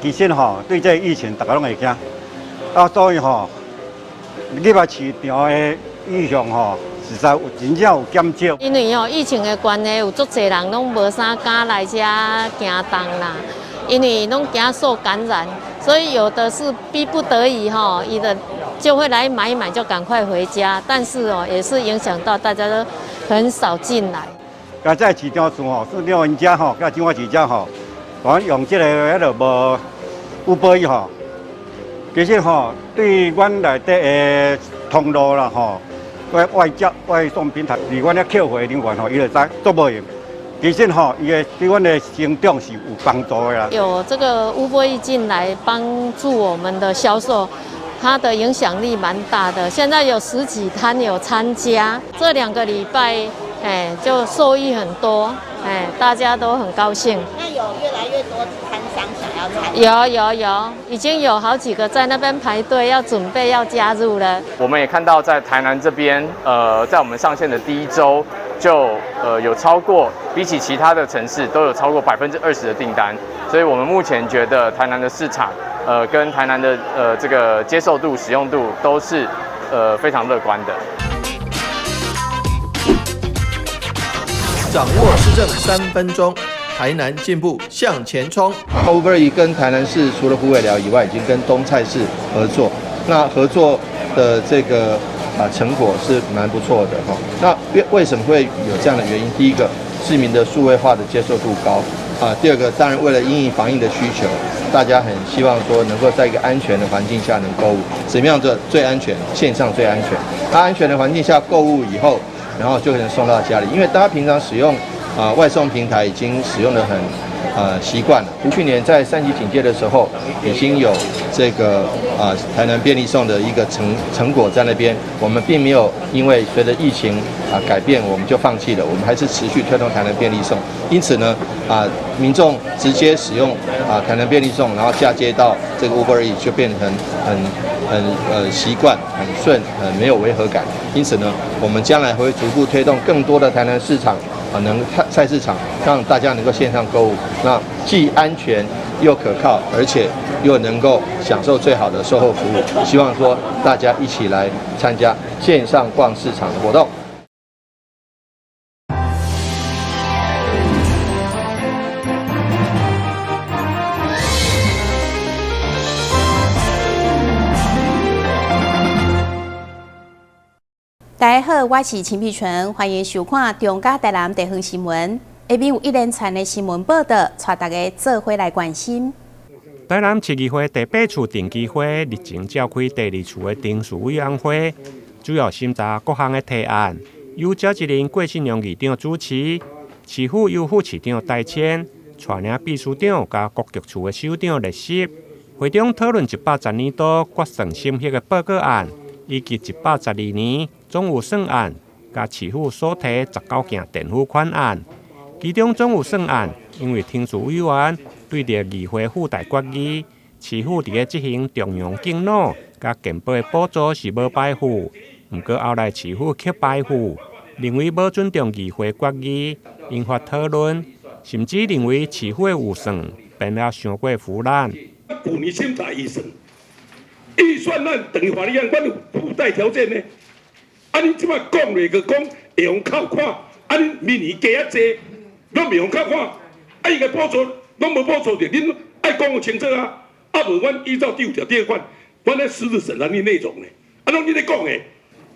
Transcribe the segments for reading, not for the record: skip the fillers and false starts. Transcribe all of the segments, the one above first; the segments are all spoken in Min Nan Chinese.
其實吼，對這個疫情，大家攏會驚，啊，所以吼，入來市場的意向吼，實在有真正有減少。因為吼疫情的關係，有足濟人攏無啥敢來遮行動啦，因為攏驚受感染，所以有的是逼不得已吼，伊的就會來買一買就趕快回家，但是哦，也是影響到大家都很少進來。佮這市場數吼，市場𪜶遮吼，佮彰化市遮吼，講用這個彼落無 Uber Eats 吼，其實吼對阮內底的通路啦吼，外外接外送平台，佇阮遐客戶人員吼，伊就知足無閒。其實吼，伊的對阮的成長是有幫助的啦。有這個 Uber Eats 進來幫助我們的銷售，它的影響力蠻大的。現在有十幾攤有參加，這2個禮拜，哎，就受益很多，哎，大家都很高興。那有越來越多攤商想要參加？有有有，已經有好幾個在那邊排隊，要準備要加入了。我們也看到在台南這邊，在我們上線的第一週，就有超過比起其他的城市都有超過20%的訂單，所以我們目前覺得台南的市場，跟台南的這個接受度、使用度都是非常樂觀的。掌握市政3分鐘，台南進步向前衝。 Uber Eats 跟台南市除了虎尾寮以外，已經跟東菜市合作。那合作的這個成果是蠻不錯的哈。那為什麼會有這樣的原因？第一個，市民的數位化的接受度高啊。第二個，當然為了因應防疫的需求，大家很希望說能夠在一個安全的環境下能購物。怎麼樣做最安全？線上最安全。那安全的環境下購物以後，然後就可能送到家裡，因為大家平常使用外送平台已經使用得很習慣了。去年在三級警戒的時候，已經有這個台南便利送的一個成果在那邊。我們並沒有因為隨着疫情改變，我們就放棄了，我們還是持續推動台南便利送。因此呢民眾直接使用台南便利送，然後嫁接到這個 Uber Eats 就變成很習慣、很順、很沒有違和感。因此呢，我們將來會逐步推動更多的台南市場能菜市場，讓大家能夠線上購物，那既安全又可靠，而且又能夠享受最好的售後服務。希望說大家一起來參加線上逛市場的活動。大家好，我是陳碧純，歡迎收看中嘉台南地方新聞。下面有一連串的新聞報道，帶大家做伙來關心。台南市議會第八次定期會日前召開第二次的程序委員會，主要審查各項的提案，由召集人郭信良議長主持，市府由副市長代簽，帶領秘書長佮各局處的首長列席。會中討論110年度決算審核的報告案，以及112年總預算案，佮市府所提19件墊付款案。其中總預算案，因為程序委員對著議會附帶決議，市府佇咧執行中央敬老佮健保的補助是無排付，毋過後來市府卻排付，認為無尊重議會決議，引發討論，甚至認為市府的預算編得傷過浮濫。舊年審查預算，預算案等於法律案，阮有附帶條件呢。啊，恁這擺講落去講會用扣款，啊，恁明年加較濟，攏袂用扣款，啊，伊个補助攏無補助著，恁愛講清楚啊。啊，無阮依照第五條第二款，阮咧實質審查恁內容呢。啊，攏恁咧講的，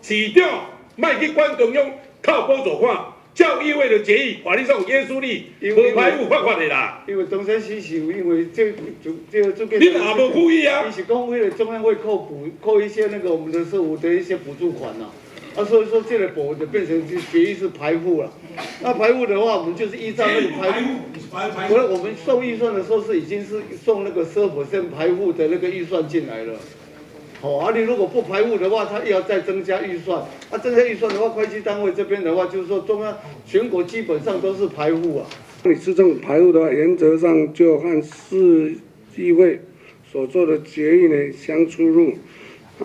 市長莫去管中央扣補助款，照議會的決議，法律上有約束力，無排付發法的啦。因為東山西是因為這這這個，你若無附議啊？伊是講為了中央會扣補扣一些那個我們的社福的一些補助款呐。啊，所以說這個補就變成決議是排付了。那排付的話，我們就是依照那個排付。不是，我們送預算的時候是已經是送那個12% 排付的那個預算進來了。好，啊，你如果不排付的話，他又要再增加預算。啊，增加預算的話，會計單位這邊的話，就是說中央全國基本上都是排付啊。你市政府排付的話，原則上就和市議會所做的決議呢相出入。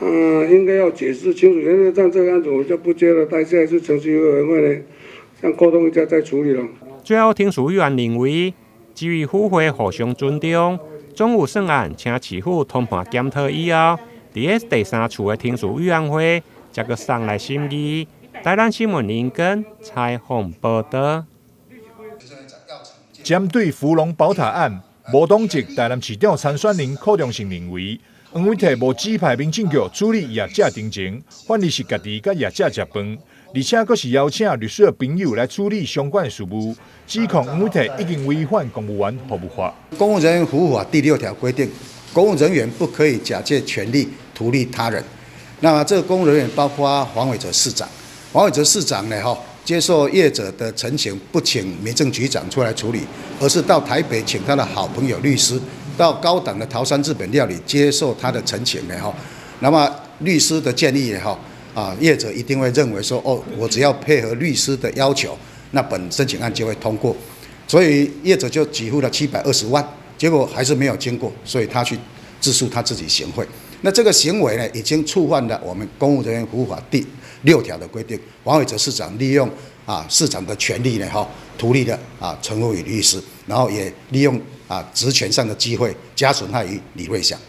應該要解釋清楚。原則上這個案子我們就不接了，但下一次程序委員會呢，再溝通一下再處理了。最後，程序委員認為，基於府會互相尊重，總預算案請市府通盤檢討以後，佇咧第三次的聽事委員會，才閣送來審議。台南新聞林根採訪報道。針對福隆寶塔案，無黨籍台南市長參選人柯中盛認為，黃偉哲無指派民政局處理業者陳情，反而是家己佮業者食飯，而且閣是邀請律師的朋友來處理相關的事務，指控黃偉哲已經違反公務員服務法。公務人員服務法第六條規定，公務人員不可以假借權力圖利他人。那麼這個公務人員包括黃偉哲市長，黃偉哲市長呢，吼，接受業者的陳情，不請民政局長出來處理，而是到台北請他的好朋友律師到高檔的桃山日本料理接受他的陳情的哈。那麼律師的建議呢，哈，啊，業者一定會認為說，哦，我只要配合律師的要求，那本申請案就會通過。所以業者就給付了720萬，結果還是沒有經過，所以他去自訴他自己行賄。那這個行為呢，已經觸犯了我們公務人員服務法第六條的規定。黃偉哲市長利用市長的權力呢，哈，圖利了陳富宇律師，然後也利用職權上的機會，加損害於李瑞祥。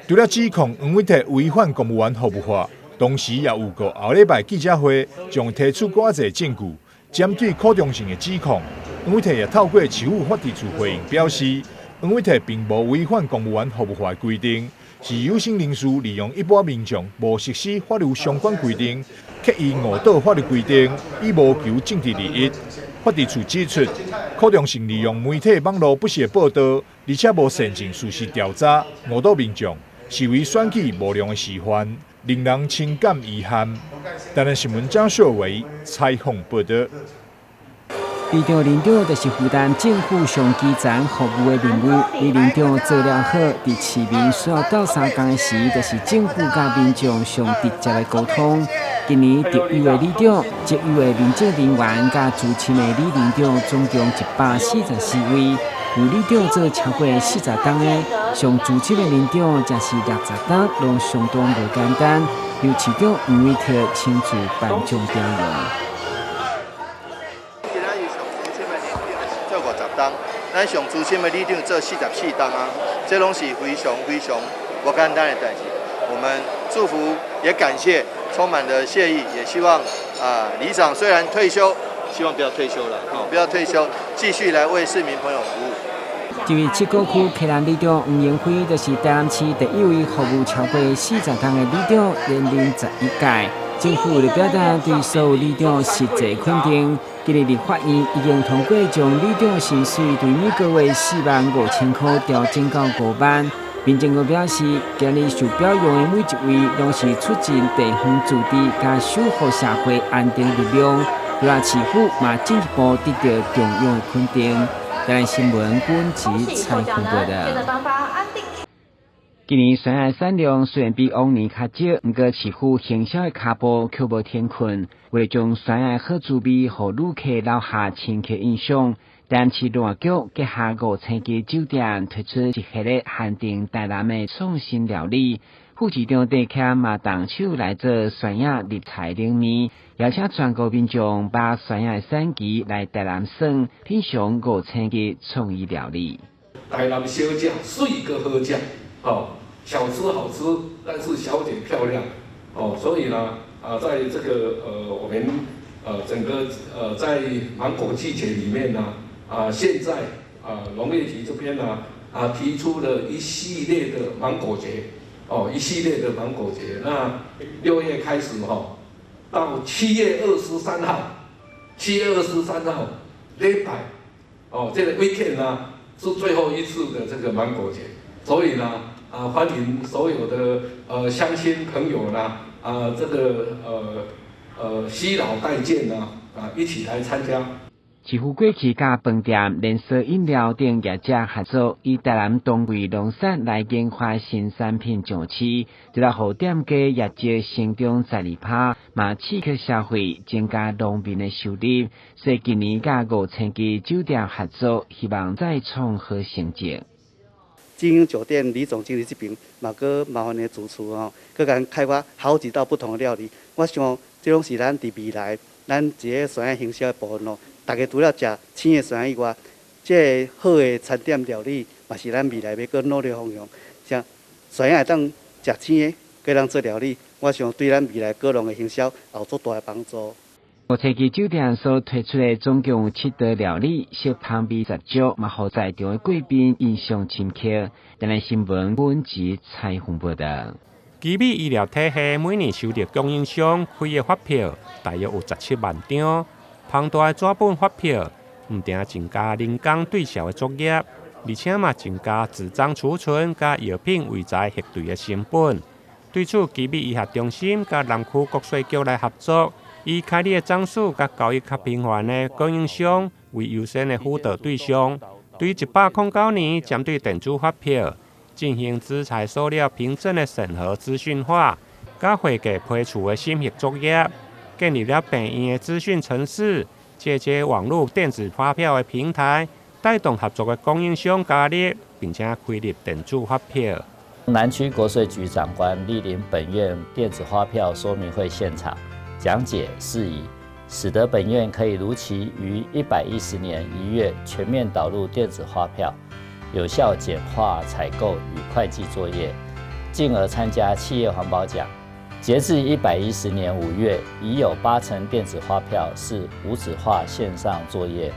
除了指控黃偉哲違反公務員服務法，同時也預告後禮拜記者會將提出閣較濟證據，針對柯中盛的指控，黃偉哲也透過市府法制處回應表示，黃偉哲並無違反公務員服務法的規定，是有心人士利用一般民眾無熟悉法律相關規定，刻意誤導法律規定，以謀求政治利益。法制處指出，柯中盛利用媒體網路不實報道，而且無善盡事實調查，誤導民眾，是為選舉無良的示範，令人深感遺憾。台南新聞張秀偉採訪報道。里長里長就是負擔政府上基層服務的任務。里長做了好，佇市民需要鬥相共的時，就是政府佮民眾上直接的溝通。今年特優的里長、特優的民政人員佮資深的里長，總共144位。有里長做超過40冬的，上資深的里長則是60冬，攏相當無簡單。由市長黃偉哲親自頒獎表揚。做50冬，咱上資深的里長做44冬啊，這攏是非常非常無簡單的代誌。我們祝福，也感謝，充滿了謝意，也希望啊，里長雖然退休，希望不要退休了，哦，不要退休，繼續來為市民朋友服務。這位七股區客人里長黃英輝，就是台南市第一位服務超過40冬的里長，連任11屆。政府為了表達對所有里長實際肯定，今日立法院已經通過將里長薪水對每個月4萬5千塊調整到5萬。民政局表示，今日受表揚的每一位，攏是促進地方自治佮守護社會安定力量。除了市府嘛進一步得到中央的肯定。台南新聞本集採訪報導。今年酸葉產量雖然比往年較少，毋過市府行銷的跤步卻無停睏。為了將酸葉好滋味予旅客留下深刻印象，台南市農業局結合五星級酒店推出一系列限定台南的創新料理。副市長鄭謙嘛動手來做酸葉入菜冷麵，邀請全國民眾把酸葉的產期來台南耍，品嘗五星級創意料理。台南小食媠閣好食，哦，小吃好吃，但是小姐漂亮，哦，所以呢，啊，在這個我們整個在芒果季節裡面呢，啊，現在啊農業局這邊呢，啊提出了一系列的芒果節，哦，一系列的芒果節，那6月開始哈，到七月二十三號，七月二十三號禮拜，哦，這個 weekend 呢是最後一次的這個芒果節，所以呢，啊，歡迎所有的鄉親朋友呢，啊，這個攜老帶健呢，啊，一起來參加。市府過去佮飯店、連鎖飲料等業者合作，以台南當歸農產來研發新產品上市，除了予店家業績成長12%，嘛刺激消費，增加農民的收入。所以今年佮五星級酒店合作，希望再創好成績。經營酒店李總經理這邊嘛，閣麻煩的主廚吼，閣共開發好幾道不同的料理。我想這攏是咱佇未來，咱一个酸葉行銷的部分咯。大家除了食青的酸葉以外，這个好的餐點料理，嘛是咱未來欲閣努力方向。像跩仔會當食生的，閣當做料理，我想對咱未來果農的行銷也有足大的幫助。五星級酒店所推出的總共有七道料理，色香味十足，嘛予在場的貴賓印象深刻。台南新聞本集採訪報道。奇美醫療體系每年收到供應商開的發票，大約有17萬張。龐大的紙本發票，毋定增加人工對銷的作業，而且嘛增加紙張儲存佮藥品維持核對的成本。對此，奇美醫學中心佮南區國稅局來合作，以開立的張數佮交易較頻繁的供應商為優先的輔導對象。對109年，針對電子發票進行資材數料憑證的審核資訊化，佮會計批處的審核作業，建立了病院的資訊程式，藉這網路電子發票的平台，帶動合作的供應商加入，並且開立電子發票。南區國稅局長官蒞臨本院電子發票說明會現場，講解事宜，使得本院可以如期於110年1月全面導入電子發票，有效簡化採購與會計作業，進而參加企業環保獎。截至110年5月，已有八成電子發票是無紙化線上作業，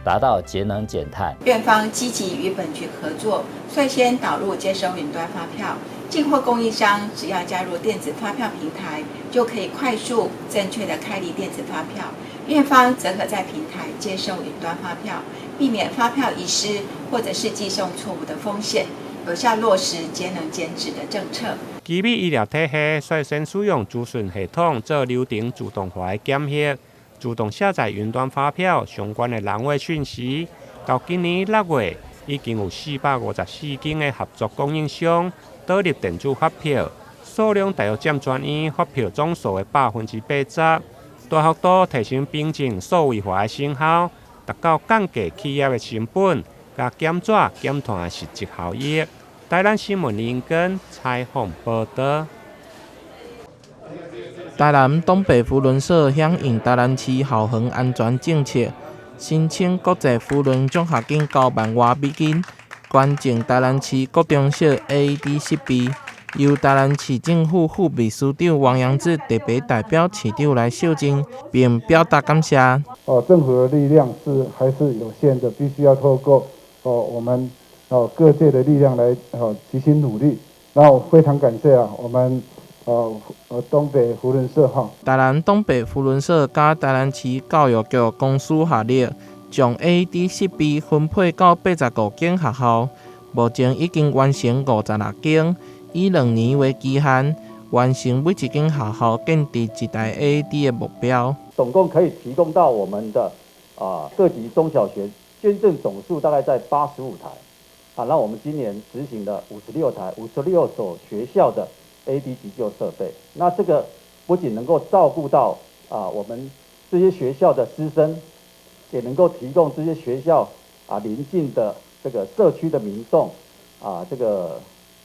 達到節能減碳。院方積極與本局合作，率先導入接收雲端發票。進貨供應商只要加入電子發票平台，就可以快速正確的開立電子發票。院方則可在平台接收雲端發票，避免發票遺失或者是寄送錯誤的風險，有效落實節能減脂的政策。奇美醫療體系率先使用資訊系統做流程自動化的檢核，自動下載雲端發票相關的欄位訊息。到今年6月，已經有454間的合作供應商導入電子發票，數量大約佔全院發票總數的80%，大幅度提升憑證數位化的成效，達到降低企業的成本，佮減紙減碳的實質效益。台南新聞林根採訪報道。台南東北扶輪社響應台南市校園安全政策，申請國際扶輪獎學金9萬外美金，捐贈台南市國中小 AED 設備，由台南市政府副秘書長王陽志特別代表市長來受贈，並表達感謝。哦，政府的力量是還是有限的，必須要透過哦我們哦各界的力量來哦齊心努力。那我非常感謝啊，我們東北扶輪社哈。台南東北扶輪社佮台南市教育局公私合力，將 AED 設備分配到85間學校，目前已經完成56間，以2年為期限，完成每一間學校建置一台 AED 的目標。總共可以提供到我們的各級中小學捐贈總數大概在85台，啊，那我們今年執行了五十六台，56所學校的 AED 急救設備。那這個不僅能夠照顧到我們這些學校的師生，也能夠提供這些學校鄰近的這個社區的民眾這個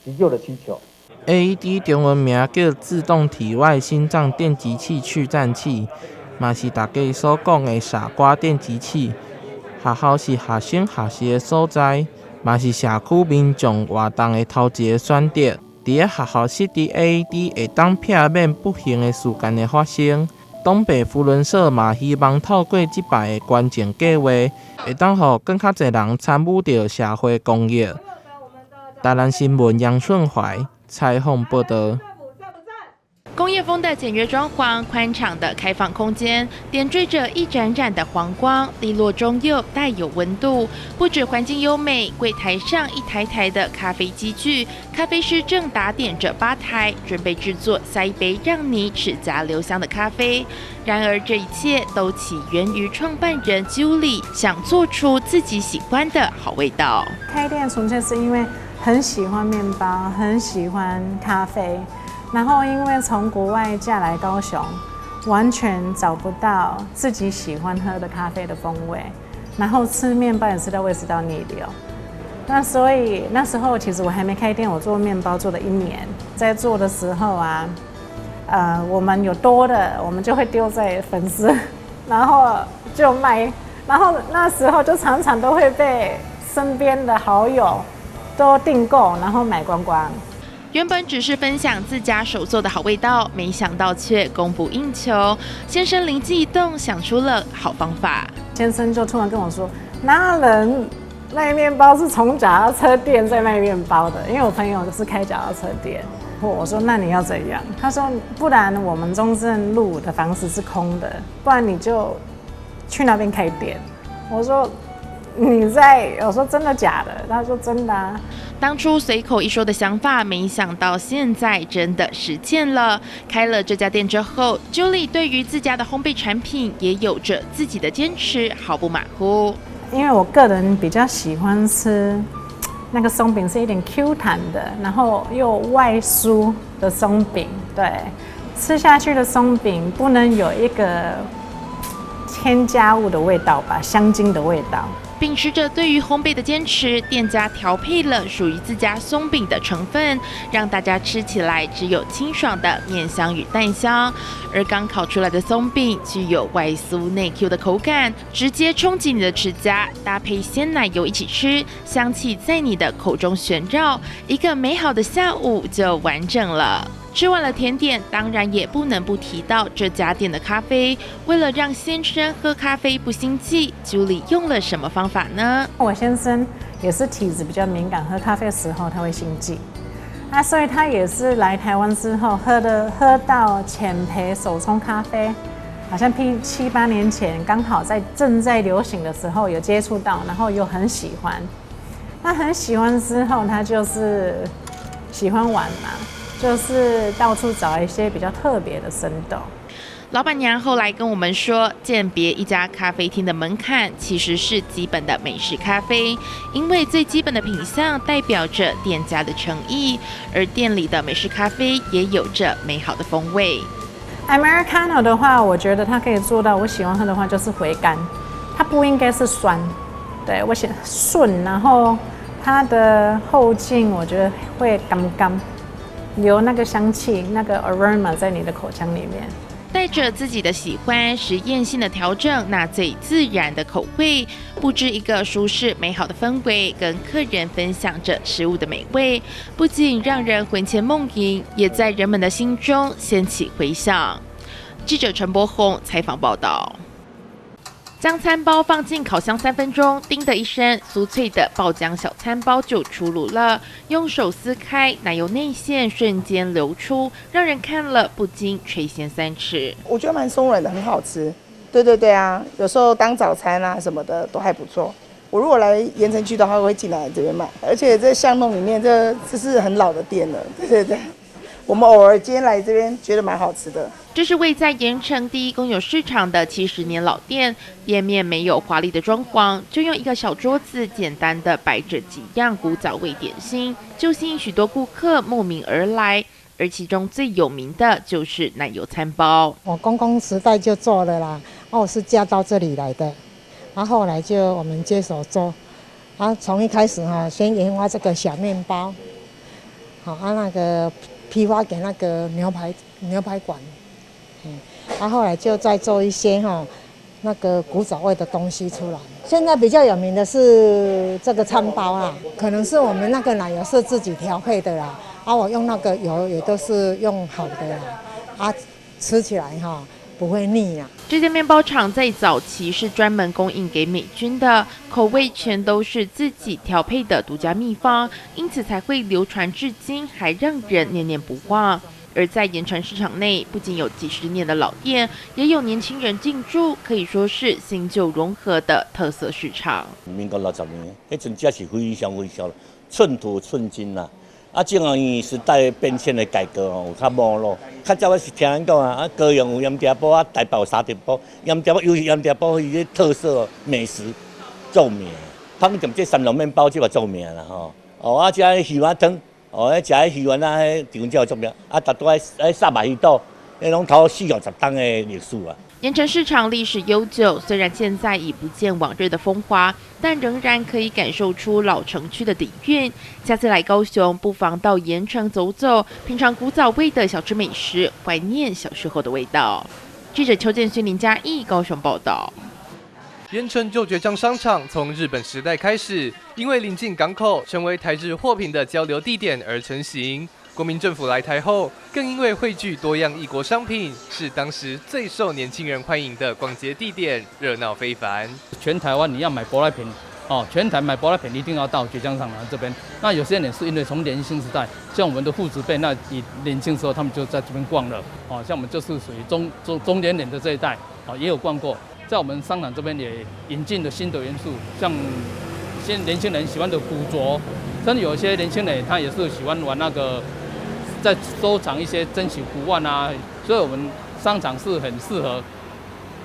急救的需求。 AED 中文名叫自動體外心臟電擊器去顫器，嘛是大家所講的傻瓜電擊器。學校是學生學習的所在，嘛是社區民眾活動的頭一个選擇。佇咧學校設置 AED，會當避免不幸的事件的發生。東北扶輪社嘛希望透過這擺的捐贈計劃，會當予閣較濟人參與著社會公益。台南新聞楊順懷採訪報道。工業風的簡約裝潢，寬敞的開放空間，點綴着一盞盞的黃光，利落中又帶有溫度。不止環境優美，櫃台上一台台的咖啡機具，咖啡師正打點着吧台，準備製作下一杯讓你齒頰留香的咖啡。然而，這一切都起源於創辦人 Julie 想做出自己喜歡的好味道。開店純粹是因為很喜歡麵包，很喜歡咖啡。然後因為從國外嫁來高雄，完全找不到自己喜歡喝的咖啡的風味，然後吃麵包也吃到胃食道逆流。那所以那時候其實我還沒開店，我做麵包做了一年，在做的時候啊，我們有多的，我們就會丟在粉絲，然後就賣，然後那時候就常常都會被身邊的好友都訂購，然後買光光。原本只是分享自家手做的好味道，沒想到卻供不應求。先生靈機一動，想出了好方法。先生就突然跟我說：“哪有人賣麵包是從腳踏車店在賣麵包的？因為我朋友是開腳踏車店。”我說：“那你要怎樣？”他說：“不然我們中正路的房子是空的，不然你就去那邊開店。”我說：“你在？”我說：“真的假的？”他說：“真的啊。” 當初隨口一說的想法，沒想到現在真的實踐了。開了這家店之後，Julie 對於自家的烘焙產品也有着自己的堅持，毫不馬虎。因為我個人比較喜歡吃那個鬆餅是一點 Q 彈的，然後又外酥的鬆餅。對，吃下去的鬆餅不能有一個添加物的味道吧，香精的味道。秉持着對於烘焙的堅持，店家調配了屬於自家鬆餅的成分，讓大家吃起來只有清爽的麵香與蛋香。而剛烤出來的鬆餅具有外酥內 Q 的口感，直接衝擊你的齒頰，搭配鮮奶油一起吃，香氣在你的口中旋繞，一個美好的下午就完整了。吃完了甜點，當然也不能不提到這家店的咖啡。為了讓先生喝咖啡不心悸，Julie 用了什麼方法呢？我先生也是體質比較敏感，喝咖啡的時候他會心悸，啊，所以他也是來台灣之後喝到淺焙手沖咖啡，好像七八年前剛好在正在流行的時候有接觸到，然後又很喜歡。那很喜歡之後，他就是喜歡玩嘛。就是到處找一些比較特別的生豆。老闆娘後來跟我們說，鑑別一家咖啡廳的門檻其實是基本的美式咖啡，因為最基本的品項代表着店家的誠意，而店裡的美式咖啡也有着美好的風味。 Americano 的話，我覺得它可以做到，我喜歡喝的話就是回甘，它不應該是酸，對，我喜歡順，然後它的後勁我覺得會甘甘。留那個香氣，那個 aroma 在你的口腔裡面。帶着自己的喜歡，實驗性的調整那最自然的口味，布置一個舒適美好的氛圍，跟客人分享着食物的美味，不僅讓人魂牽夢縈，也在人們的心中掀起迴響。記者陳柏宏採訪報道。將餐包放進烤箱3分鐘，叮的一聲，酥脆的爆漿小餐包就出爐了。用手撕開，奶油內餡瞬間流出，讓人看了不禁垂涎三尺。我覺得蠻鬆軟的，很好吃。對對對啊，有時候當早餐啊什麼的都還不錯。我如果來鹽埕區的話，會進來這邊買。而且這巷弄裡面，這是很老的店了。對對對。我們偶爾今天來這邊，覺得蠻好吃的。這是位在鹽埕第一公有市場的70年老店，店面沒有華麗的裝潢，就用一個小桌子簡單的擺着幾樣古早味點心，就吸引許多顧客慕名而來。而其中最有名的就是奶油餐包。我公公時代就做了啦，我是嫁到這裡來的，然後後來就我們接手做，啊，從一開始哈，先研發這個小麵包，好啊那個批發給那個牛排館，然後後來就再做一些哈那個古早味的東西出來。現在比較有名的是這個餐包啦，可能是我們那個奶油是自己調配的啦，啊，我用那個油也都是用好的啦，啊，吃起來哈不會膩啦。這間麵包廠在早期是專門供應給美軍的，口味全都是自己調配的獨家秘方，因此才會流傳至今，還讓人念念不忘。而在鹽埕市場內，不僅有幾十年的老店，也有年輕人進駐，可以說是新舊融合的特色市場。民國60年，彼陣遮是非常非常寸土寸金啦。啊，這樣因時代變遷的改革哦，有較沒落。較早我是聽人講啊，啊，高雄有鹽埕埔，啊，台北有三重埔，鹽埕埔尤其鹽埕埔伊個特色美食著名。芳店這三龍麵包這嘛著名啦吼。哦，啊，這魚丸湯，哦，彼食彼魚丸啊，彼地方才有著名。啊，逐拄仔彼薩肉魚肚，彼攏頭四五十冬的歷史啊。鹽埕市場歷史悠久，雖然現在已不見往日的風華，但仍然可以感受出老城區的底蘊。下次來高雄，不妨到鹽埕走走，品嘗古早味的小吃美食，懷念小時候的味道。記者邱建勳、林嘉義高雄報道。盐埕旧堀江商場從日本時代開始，因為臨近港口，成為台日貨品的交流地點而成型。國民政府來台後，更因為匯聚多樣異國商品，是當時最受年輕人歡迎的逛街地點，熱鬧非凡。全台灣你要買舶來品，哦，全台買舶來品一定要到堀江商場這邊。那有些人是因為從年輕時代，像我們的父執輩，那以年輕時候他們就在這邊逛了。哦，像我們就是屬於中年人的這一代，哦，也有逛過。在我們商場這邊也引進了新的元素，像現年輕人喜歡的古着，甚至有些年輕人他也是喜歡玩那個，在收藏一些珍奇古玩啊，所以我們商場是很適合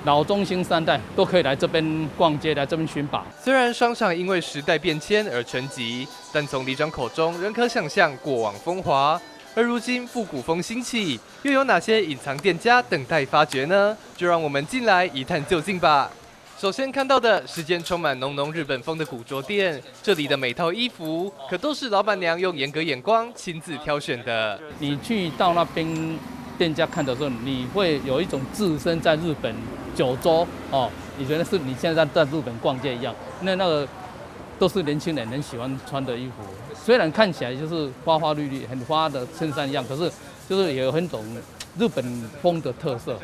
老中青三代都可以來這邊逛街，來這邊尋寶。雖然商場因為時代變遷而沉寂，但從里長口中仍可想象過往風華。而如今復古風興起，又有哪些隱藏店家等待發掘呢？就讓我們進來一探究竟吧。首先看到的是間充滿濃濃日本風的古着店，這裡的每套衣服可都是老闆娘用嚴格眼光親自挑選的。你去到那邊店家看的時候，你會有一種置身在日本九州哦，你覺得是你現在在日本逛街一樣。那個都是年輕人很喜歡穿的衣服，雖然看起來就是花花綠綠、很花的襯衫一樣，可是就是也有很種日本風的特色。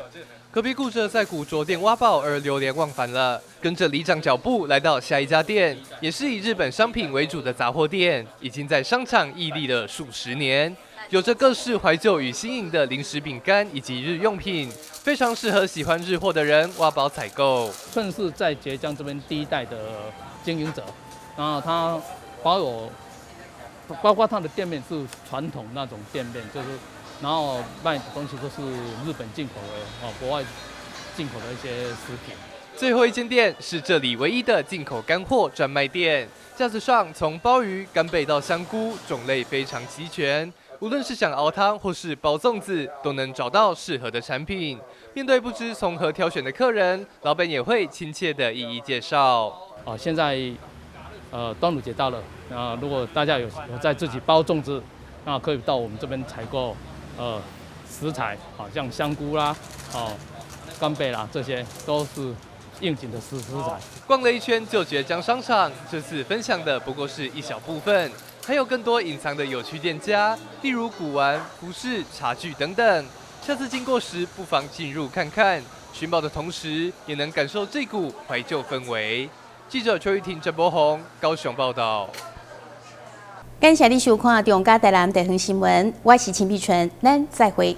可別顧著在古着店挖寶而流連忘返了，跟着里長腳步來到下一家店，也是以日本商品為主的雜貨店，已經在商場屹立了數十年，有着各式懷舊與新穎的零食、餅乾以及日用品，非常適合喜歡日貨的人挖寶採購。算是在堀江這邊第一代的經營者，然後他保有，包括他的店面是傳統那種店面，就是。然後賣的東西都是日本進口的哦，國外進口的一些食品。最後一間店是這裡唯一的進口乾貨專賣店，架子上從鮑魚、干貝到香菇，種類非常齊全。無論是想熬湯或是包粽子，都能找到適合的產品。面對不知從何挑選的客人，老闆也會親切的一一介紹。哦，現在端午節到了，啊，如果大家有在自己包粽子，那可以到我們這邊採購。食材，好像香菇啦，哦，干貝啦，這些都是應景的食材。逛了一圈舊堀江商場，這次分享的不過是一小部分，還有更多隱藏的有趣店家，例如古玩、服飾、茶具等等。下次經過時，不妨進入看看，尋寶的同時，也能感受這股懷舊氛圍。記者邱玉婷、鄭博宏，高雄報道。感謝你收看《中嘉台南地方新聞》，我是陳碧純，咱再會。